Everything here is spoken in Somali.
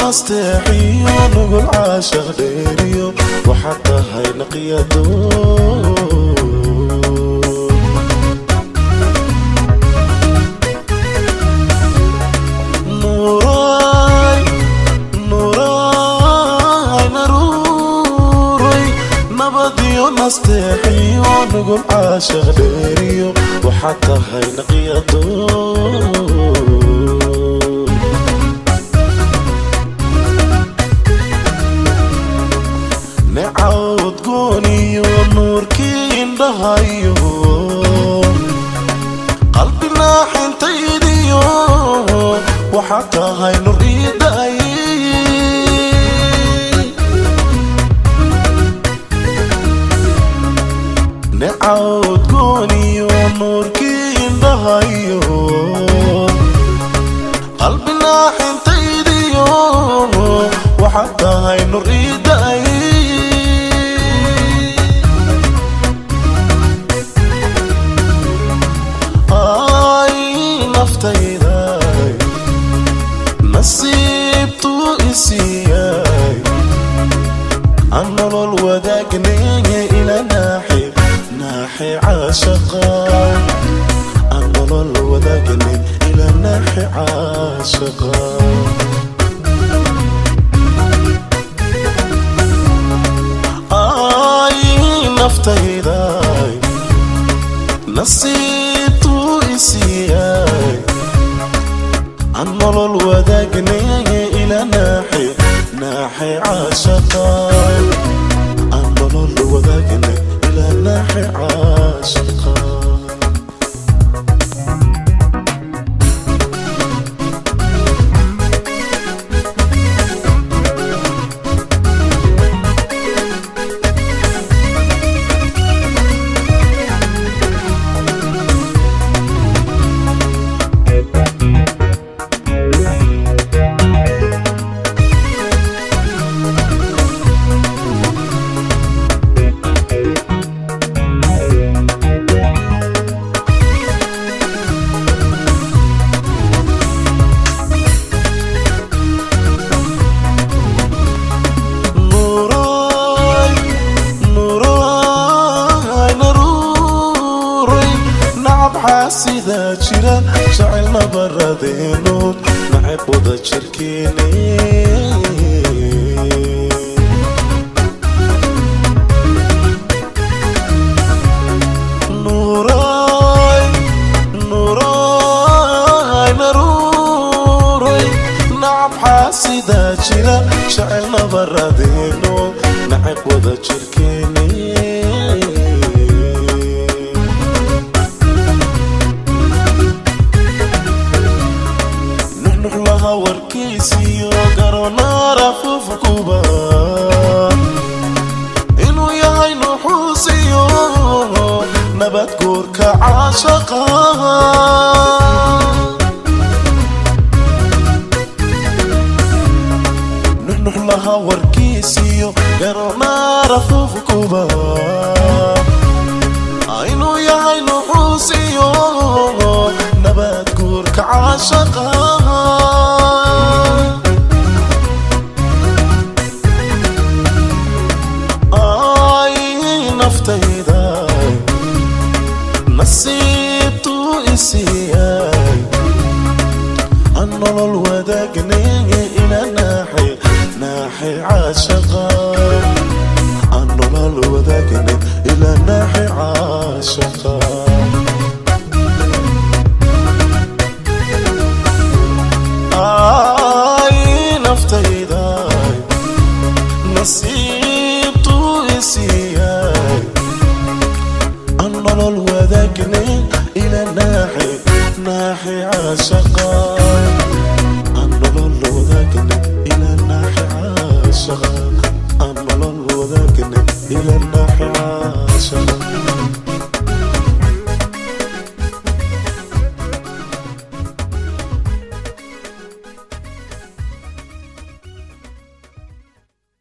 Nasteexiyo nugul caashaq dheeriyo, waxaad tahay naqyado. Nuuray, nuuray, naruuray, nabadiyo nasteexiyo nugul caashaq dheeriyo, waxaad tahay naqyado. Necawd gooniyo nuurkii indhahayo, qalbi naaxintaydiyo, waxaad tahay nur iiday. Necawd gooniyo nuurkii indhahayo, qalbi naaxintaydiyo, waxaad tahay nur iiday. Ay naftayday, nasiibtuu isiiyay, aan nolol wadaagnay ila naaxi naaxi caashaqa, aan nolol wadaagnay ila naaxi caashaqa. Ay naftayday, nasiibtuu isiiyay, aan nolol wadaagnay ila naaxi naaxi caashaqa, aan nolol wadaagnay ila naaxi caashaqa. Nuuray, nuuray, naruuray, nacab xaasidaa jira jecelna baradeenood nacab wada jirkeene. Nuuray, nuuray, naruuray, nacab xaasidaa jira jecelna baradeenood nacab wada jirkeene. Nuxnux laha warkiisiyo garonaara fufkuba inuu yahay nuxuusiyo nabad guurka caashaqa. Nuxnux laha warkiisiyo garonaara fufkuba inuu yahay nuxuusiyo nabad guurka caashaqa. Ay naftayday, nasiibtuu isiiyay, aan nolol wadaagnay ila naaxi naaxi caashaqa, aan nolol wadaagnay ila naaxi caashaqa. Ay naftayday, nasiibtuu isiiyay, aan nolol wadaagnay ila naaxi naaxi caashaqa.